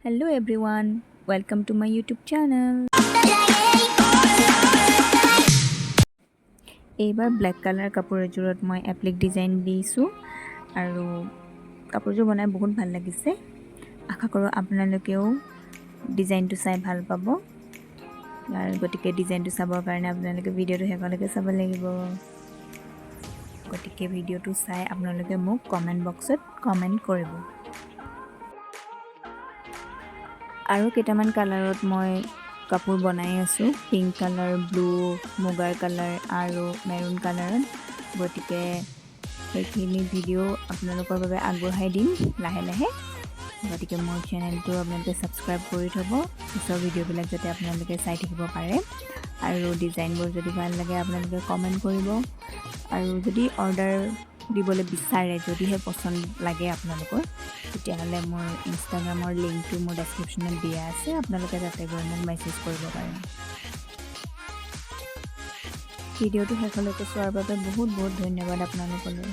Hello everyone, welcome to my YouTube channel. এইবাৰ black colour কাপোৰ এযোৰত মই এপ্লিক ডিজাইন দিছোঁ আৰু কাপোৰযোৰ বনাই বহুত ভাল লাগিছে। আশা কৰোঁ আপোনালোকেও ডিজাইনটো চাই ভাল পাব আৰু গতিকে ডিজাইনটো চাবৰ কাৰণে আপোনালোকে ভিডিঅ'টো শেষলৈকে চাব লাগিব। গতিকে ভিডিঅ'টো চাই আপোনালোকে মোক কমেণ্ট বক্সত কমেণ্ট কৰিব। আৰু কেইটামান কালাৰত মই কাপোৰ বনাই আছোঁ, পিংক কালাৰ, ব্লু, মুগাৰ কালাৰ আৰু মেৰুণ কালাৰত। গতিকে সেইখিনি ভিডিঅ' আপোনালোকৰ বাবে আগবঢ়াই দিম লাহে লাহে। গতিকে মোৰ চেনেলটো আপোনালোকে ছাবস্ক্ৰাইব কৰি থ'ব, পিছৰ ভিডিঅ'বিলাক যাতে আপোনালোকে চাই থাকিব পাৰে। আৰু ডিজাইনবোৰ যদি ভাল লাগে, আপোনালোকে কমেণ্ট কৰিব। আৰু যদি অৰ্ডাৰ দিবলৈ বিচাৰে, যদিহে পচন্দ লাগে আপোনালোকৰ, তেতিয়াহ'লে মোৰ ইনষ্টাগ্ৰামৰ লিংকটো মোৰ ডেছক্ৰিপশ্যনত দিয়া আছে। আপোনালোকে তাতে গৈ মোক মেছেজ কৰিব পাৰে। ভিডিঅ'টো শেষলৈকে চোৱাৰ বাবে বহুত বহুত ধন্যবাদ আপোনালোকলৈ।